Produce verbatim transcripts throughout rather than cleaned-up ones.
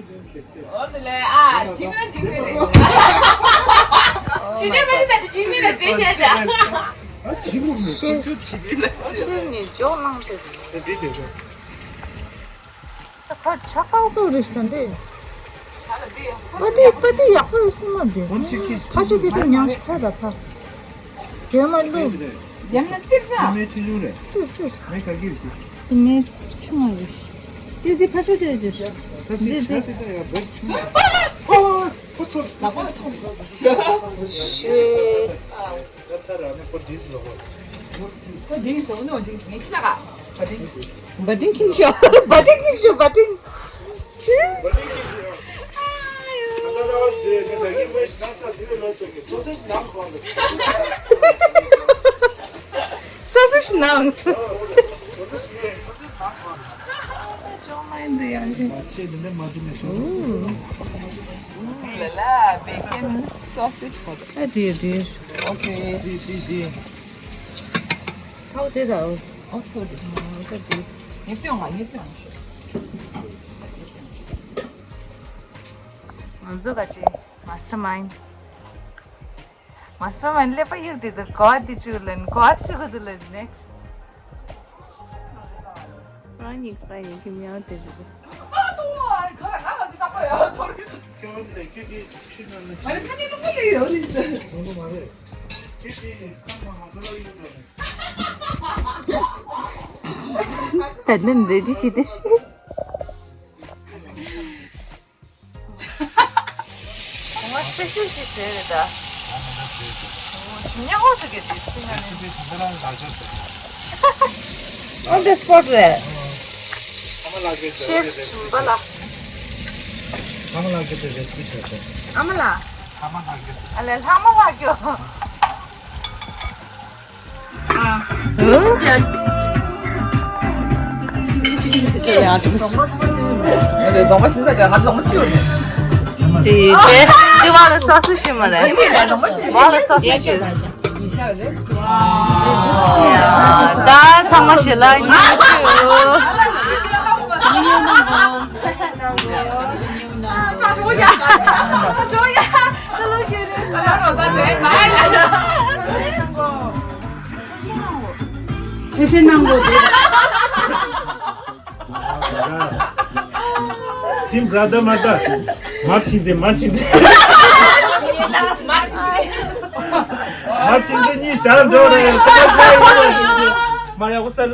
འོ་དེ་ལས་ཨ་ཇི་མ་ཇི་མི་རེད། ཇི་ནས་མ་ཇི་ད་ཇི་མི་རེད་ཟེར་བཤད་བྱ། ཤེར་ཤེར་ནས་ཇོ་ལངས་ཏེ་རེད། ད་ཁ་ཆ་ཀའོ་ཀའོ་རེད་ད་འདི། པ་ཏི་པ་ཏི་ཡག་པོ་ཡོད་སྲིད་མ་འདི། ཁ་ཆུ་དེ་དུ་ཉང་ཞིག་ཁ་ད་ཕ། རྒྱན་མ་བླུགས། ཡང་ན་ཙིག་ན། མེ་ཆུང་ཆུང་རེད། ཙིག་ཙིག་མེ་ག་གི་རེད། དེ་མེ་ཆུང་བ་རེད། དེ་དེ་ཕ་ཆོས་དེ་རེད། ད་དེ་དེ་ཆ་དེ་ད་ཡ་བེག་ཆུང་བ། ཨ་ཨ་ཨ་ཐོར། ལ་པོ་ལ་ཐོར། ཤེ། ད་ཚ་ར་ནི་ཁོ་འདྲིས་ལོ་ཁོ། ཁོ་འདྲིས་ཟེར་ནོ་འདྲིས་ངས་ཤི་ན་ག་བ་འདྲིས། བ་ཏིང་ཁྱིམ་ཤོག་བ་ཏིང་ཁྱིམ་ཤོག་བ་ཏིང་། སོ་སོ་ཞིག་ནང་། ཅོག་མ་ཡིན་འདི་ཡང་ཞིག་ལ་ལ་བེ་ཀན་སོ་སེ་ཇི་གོ། ཨ་དེ་དེ། ཨོ་སེ། དེ་དེ་དེ། ཚའོ་དེ་ད་ཨོ་སེ། ཨོ་སེ་དེ། ཨ་ད་དེ། ངེད་ཏོང་ང་ངེད་ཏོང་ང་ཤོད། ང་ཚོ་ག་ཅི་མ་སི་ཊར་མའིན་ཌི། མ་སི་ཊར་མའིན་ཌི་ལེ་པ་ཡུག་དེ་དུ་གོ་དེ་ཅུ་ལན་གོ་ཅུ་གུ་དུ་ལན་ནེག་སི་ཊི། རང་ཉིད་པ་ཡིན་གི་མྱང་དེ་དུ། ད་ནི་འདྲེ་ཅི་ཞིག་དེ་ཤི། ང་སེ་ཤུ་ཞིག་ཟེར་རེད་ད། ཉེ་ཧོ་ཟེར་གི་དེ་ཚིག་ང་ནི། On the spot རེད། ཤེཕ་ཆུམ་པ་ལ། ཨ་མ་ལགས་ཀྱི་རེ་སི་པི་བྱས་ཏེ། ཨ་མ་ལགས། ཨ་མ་ལགས་ཀྱི། ཨ་ལས་ལྷག་མ་ལགས་ཀྱི། དེ་བ་ལ་སོ་སོ་ཞིག་མ་རེད། བ་ལ་སོ་སོ་ཞིག་ད་ཚང་མ་ཞིག་ལ་ཉིན་ཞུ། ཆེ་ཆེ་གནང་དགོས་ཏེ། Team brother mother. མ་ཕྱིན་ཚེ་མ་ཕྱིན་ཚེ། མ་ཕྱིན་ཚེ་གཉིས་ཞར་འགྲོ་རེད། མ་ཡག་པོ་ཟེར་ལ།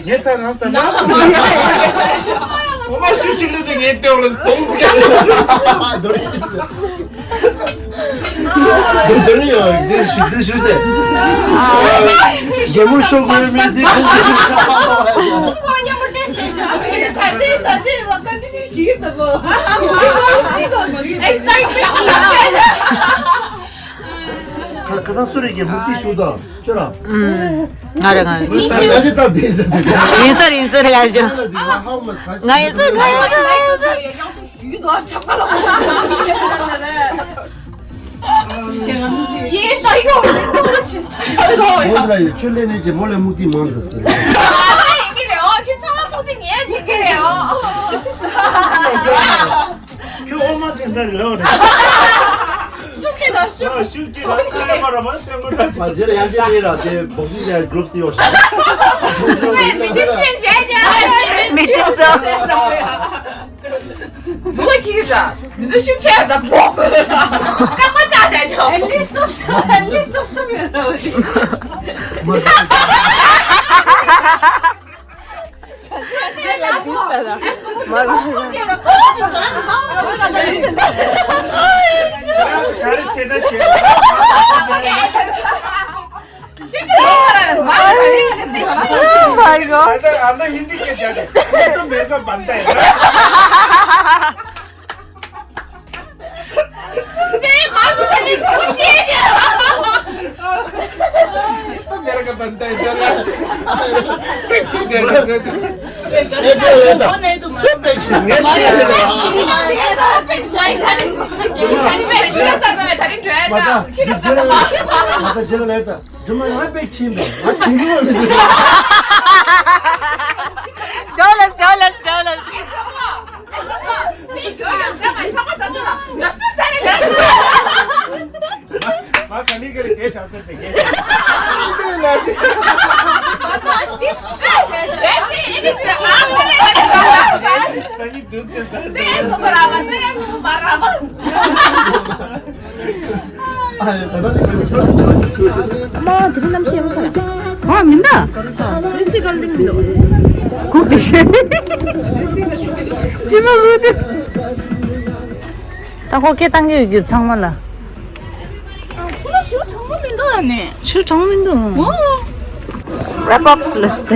ངས་ཚར་རང་ས་ན། ངོ་མ་ཤུ་གཅིག་ལོས་དེ་ངས་ལྟོས་རེད་སྟོང་ཟིག་དོ་རི་ཡོད་དེ་ཞུ་དེ་ཞུ་དེ། རྒྱལ་མོ་ཤོག་གོ་མི་དེ་ཁོང་གི་ཁ་ཁ་སང་སུ་རེད་ཀྱི་མུ་ཏིག་ཤུ་དང་ཅོ་ར། ང་རེད་ང་རེད། ང་ཡིན་ས་རེད་ཡིན་ས་རེད་ཡ་ཅོ། ང་ཡིན་ས་ང་ཡིན་ས་ང་ཡིན་ས། ཡིན་ས་ཡོད་རེད་ཁོང་ལ་ཕྱིན་ཆ་ཡོད་ཡོད། ཁོང་ལ་ཡོད་ཆུ་ལེན་ནས་ཀྱི་མོ་ལ་མུ་ཏིག་མང་འགྲོ་ཟེར། ཡིན་གྱི་རེད་ཨོ་ཁྱེད་ཚང་མ་མུ་ཏིག་ངས་ཡིན་གྱི་རེད་ཨོ། ཁྱོད་ཨོ་མ་དེ་འདྲ་ལོ་རེད། ཤུགས་ཀྱིས་ ཤུགས་ཀྱིས་རང་ཚ་ཡོད་པ་ར་མ་སྟོན་དགོས་ར། མ་རྗེས་ལ་ཡང་རྗེས་ལ་ར་དེ་བོག་སི་ཡ་གུ་རུབ་སི་ཡོད་ཤག་མི་ཏིག་ཙམ། འདུག་གི་ཟ། འདི་འདུག་ཤུགས་ཆེ་ཟ་བོག་སྐར་མ་ཅག་ཅག་ཆོག་ཨ་ལི་སོབ་སོབ། ཨ་ལི་སོབ་སོབ་ཡོད་ར། Oh my God. अंदर, अंदर हिंदी के क्या है? ये तो मेरे से बनता है। तो मेरे का बनता है, चल। Dollars, dollars, dollars. མ་དེ་རིང་གནམ་གཤིས་ཡག་པོ་ཚ་ལ། ཨ་མིན་ད། རི་སི་གལ་ཏིང་མི་འདུག་ཁུག་དེ་ཤེས། ཅི་མ་ཁུག་དེ། ད་ཁོ་སྐད་བཏང་གི་ཡོད་རྒྱུ་ཚང་མ་ལ། ཆུ་ལ་ཞུ་གྲང་མོ་མི་འདུག་ཨ་ནི། ཆུ་གྲང་མོ་མི་འདུག་ཨོ། Wrap up list.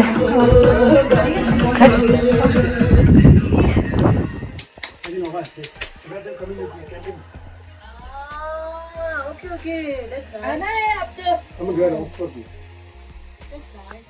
हाँ, ओके, ओके, that's nice। आना है आपको। समझ गया ना, उसको भी। That's nice।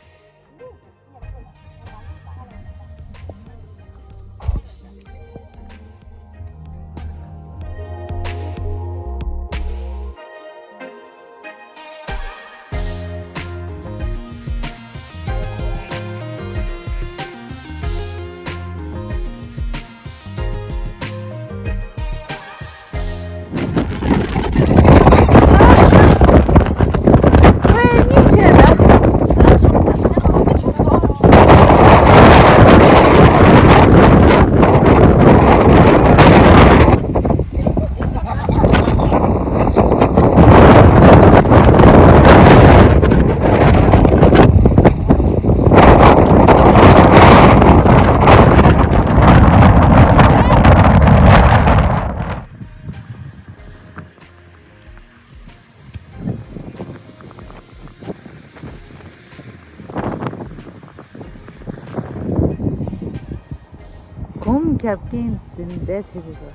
གོམ་རྒྱབ་ཀྱིན་དེ་འདྲ་བྱེད་དགོས།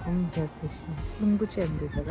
གོམ་རྒྱབ་ཀྱི་ཤིང་། རླུང་བུ་ཆད་འདུག་ད་ལ།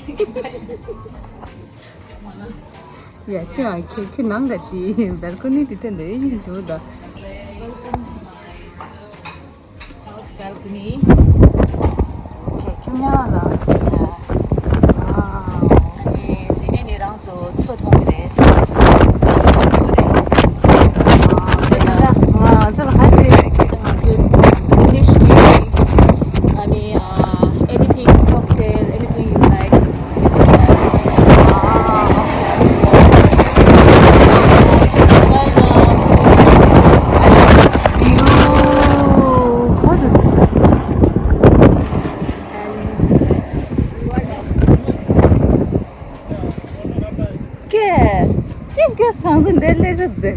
ཡ་ཏི་ཨ་ཁྱེད་ཁྱེད་ནང་ག་ཅི་བེལ་ཀོ་ནི་དེ་ཐེན་དེ་ཡིན་བྱུང་ད། House balcony. Okay, ཁྱོད་ཉལ་ལ། ཨ་ནི་དེ་ནས་ནི་རང་ཚོ་མཚོ་མཐོང་གི་རེད། ང་ཚོ་ལ་ཧ་ཅང་ཨ་ནི་ཨ་anything cocktail, anything you like. ཀྱེ། ཅིབ་ཀེས་གང་ཟིན་དེ་ལས་ཟིན་དེ། དེ་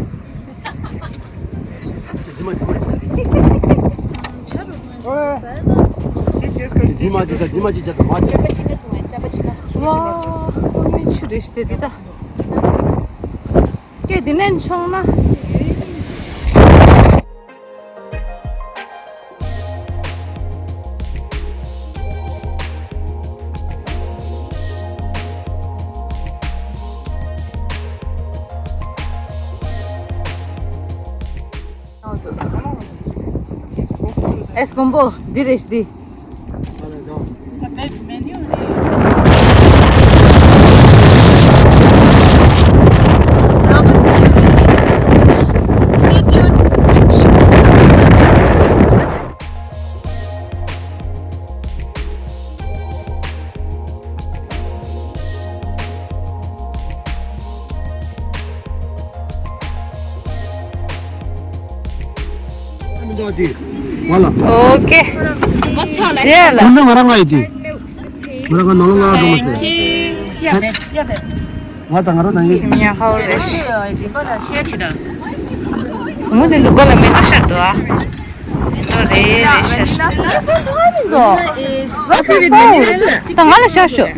མ་དེ་མ་དེ་མ་དེ་ད་དེ་མ་ཅི་ཅི་ད་མ་ཅི། ཝ། ཁོ་མི་ཆུ་རེ་ཞིག་དེ་དེ་ད། ཀྱེ་དེ་ནས་མཆོང་ན། ཨེས་དགོན་པོ་འདི་རེད་འདི། ཨོ་ཀེ། ཟེར་ལ། ང་རང་ང་ཡི་དེ། ང་རང་ང་ནང་ལ་ང་རང་ང་ཟེར། ང་དང་ང་རང་ནང་ཡི། ཉ་ཧའོ་རེ། ངོ་དེ་ཚོ་གོ་ལ་མེད་ཤར་དུ་ཨ། དེ་ཚོ་རེད་རེད་ཤར། ད་ང་ལ་ཤར་ཤོག་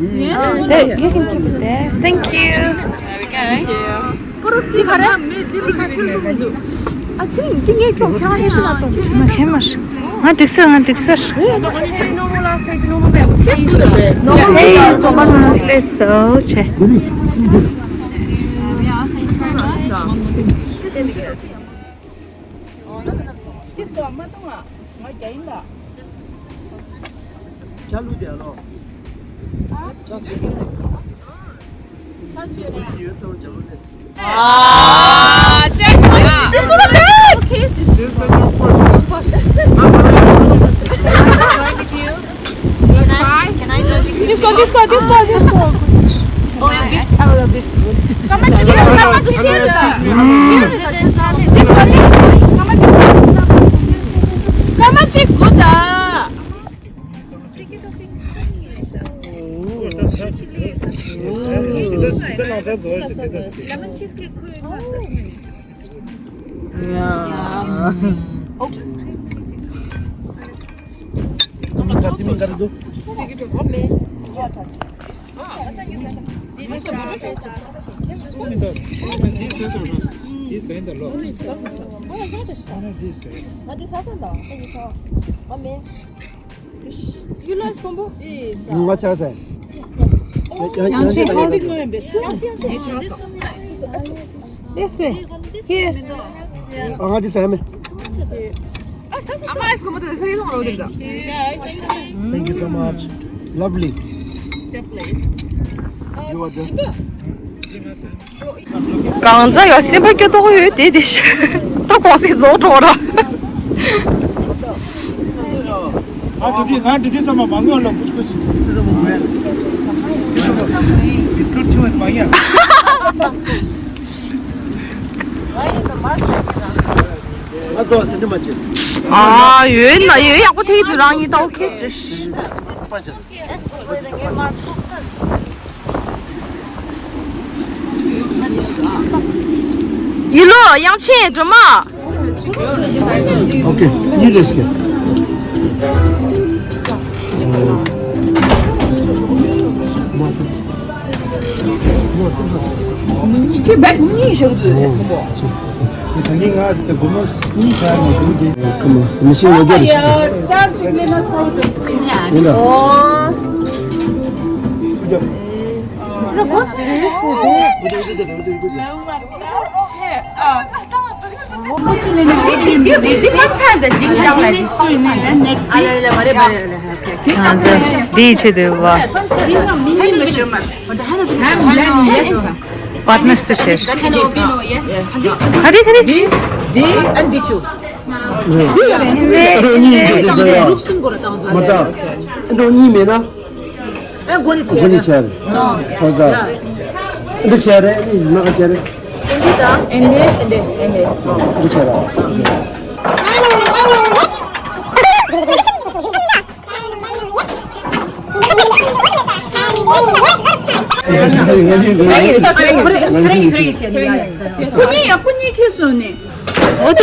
དེ་you can keep it there. Thank you. ཨ་ཚིག་འདི་ངས་ཀྱང་ཁྱེད་རང་ཧེ་ཤི་ལ་ཏོ། མ་ཤེས་མ་ཤེས། ང་འགྲིག་ས་ང་འགྲིག་ས། ཧེ་སོ་པ་ང་ལེ་སོ་ཆེ། ཅ་ལུ་དེ་ཨ་ལོ། ཅ་སུ་ཡོད་ཚང་ཅ་ལུ་དེ། Ah, just this was a bad. This one, this one, this one, this one. Oh, yeah, this, I love this one. Come on, chicken, come on, chicken. This one, this one. Come on, chicken. Come on, chicken. Good. Lemon cheesecake ཁོའི་ང་ས་སྨན། Oops. You like combo? ང་ཆགས་སེ། ཡང་ཆེ་ཡང་ཆེ། This way. Here. ཨ་ང་ཅི་ཟེར་མེད། Thank you so much. Lovely. You are the གང་ཚ་ཡོད་སེམས་པ་སྐྱོ་ཏོག་ཡོད་དེ་དེ་ཤ་ད་གོང་སྲིད་རྫོགས་འགྲོ་ར། ཨ་དེ་དུས་ང་དེ་དུས་ཙམ་པ་མ་ངུ་ལ་ཀུ་ཅི་ཀུ་ཅི། ཙི་ཙམ་པ་ངུ་ཡ། ཙི་ཙམ་པ་བི་སི་ཀུཊ་ཆུང་བ་མ་ཡ། ང་དོ་སེ་འདྲི་མ་བྱེད། ཨ་ཡོད་ན་ཡོད་ཡག་པོ་ཐེག་དུ་རང་ཉིད་ད་ཨོ་ཁེ་ཟེར། ཡུལ་ལོ་དབྱངས་ཅན་སྒྲོལ་མ། ཨོ་ཁེ། ཡིན་རེད་ཟེར། ཁྱེད་བེག་གཉིས་བཞག་འདུག་ཨེ། ད་ནི་ང་དེ་སྒོར་མོ་གཉིས་ཤར་ནས་འདུག་དེ། ཁོ་མོ་མི་ཤེས་ཡོད་རྒྱུ་རེད་ཤག་སི་ཊར་ཅིག་ལེན་ན་ཚར་འདུག་ཡིན་ད། ཨོ། འདིའི་ཆེད་དུ་བ། Partners to share. ཁ་རེ་ཁ་རེ། འདི་འདི་ཨ་འདི་ཆུ། འདི་ཡང་ཨ་འདི་ཡང་ཨ་འདི་ཡང་། མ་ད་ཨ་འདྲ་གཉིས་མེད་ན། ཨ་མགོ་ནས་བྱས་རེད། མགོ་ནས་བྱས་རེད། ཧོ་ཟ། འདི་བྱས་རེད། ཨ་ནི་མ་ག་བྱས་རེད། ཨ་འདི་དང་ཨ་འདི་ཨ་འདི་ཨ་འདི། འདི་བྱས་རེད། ཁོ་གཉིས་ཡག་པོ་གཉིས་ཁྱེར་སོང་ནས། ཨོ་ད།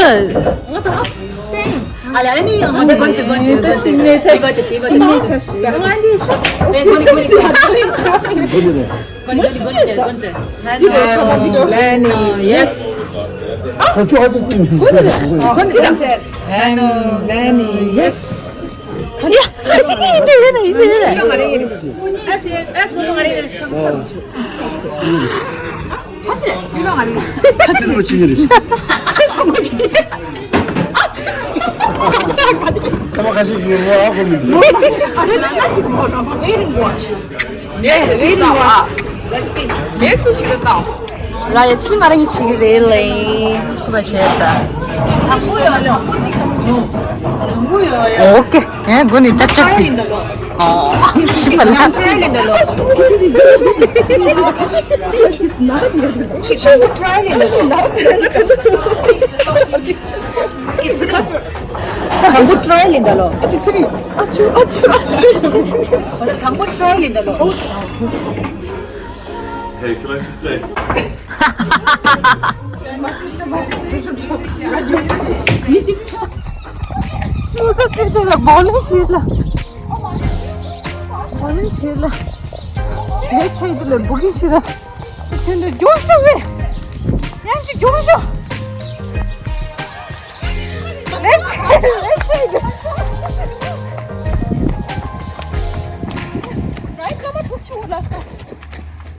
ང་ད་ཨ་སྟེང་། ཨ་ལ་ཨ་ནི་ཡང་ང་ཚོ་གོན་ཅིག་གོན་ཅིག་གོན་ཅིག་ཤི་མེད་ཆ་ཤི་མེད་ཆ་ཤི་ད། ང་ལི་ཤོ་ཨོ་ཤི་ཤི་ཤི་གོན་ཅིག་གོན་ཅིག་གོན་ཅིག་ཧ་ནོ་ལེ་ནི་ཡེ་སི། ཨ་ཁྱོད་ཨ་ཁྱོད་ཅི་མི་གོན་ཅིག་གོན་ཅིག་ཧ་ནོ་ལེ་ནི་ཡེ་སི། ཡ། ཨ་ཏི་ཏི་ཏི་ཡོད་ན་ཡིན་ནི་ཡོད་ན། ཨ་ཏི་ཏི་ཏི་ཡོད་ན་ཡིན་ནི་ཡོད་ན། ཁ་ཆེ་ཡོད་པ་ང་རེད། ཁ་ཆེ་ཚོ་ཅི་རེད། ཁ་ཆེ་ཚོ་ཅི་རེད། ཨ་ཆེ། ཁ་མ་ཁ་ཤས་ཤིག་ཡོད་ཨ་ཁོ་མི་འདུག Waiting watch. Next ཞིག་ལ་ལ་ཡ་ཚིག་ང་རང་གིས་བྱེད་ཀྱི་རེད་ལེ། ཤི་བ་བྱས་ད། དང་པོ་ཡོད་ལེ། དང་པོ་ཡོད་ལེ། ཨོ་ཀེ། ཧེ་མགོ་ནས་ཅག་ཅག་དེ། ཤི་བ་ལ། དང་པོ་ཊ་རའི་ལེན་ད་ལོ། ཨ་ཅི་ཚི་རི། ཨ་ཆུ་ཨ་ཆུ་ཨ་ཆུ། དང་པོ་ཊ་རའི་ལེན་ད་ལོ། Hey, can I just say? སུ་ག་ཚིག་དེ་ལ་བོ་ལིང་ཤེས་ལ། བོ་ལིང་ཤེས་ལ། ལས་ཆེ་དེ་ལ་བོ་ལིང་ཤེས་ལ། ཁྱོད་འདི་མགྱོགས་ཤོག་གི། ཡང་ཅིག་མགྱོགས་ཤོག Let's go, let's go. Right, come on, ཐུག་ཆུ་ལ་སོང་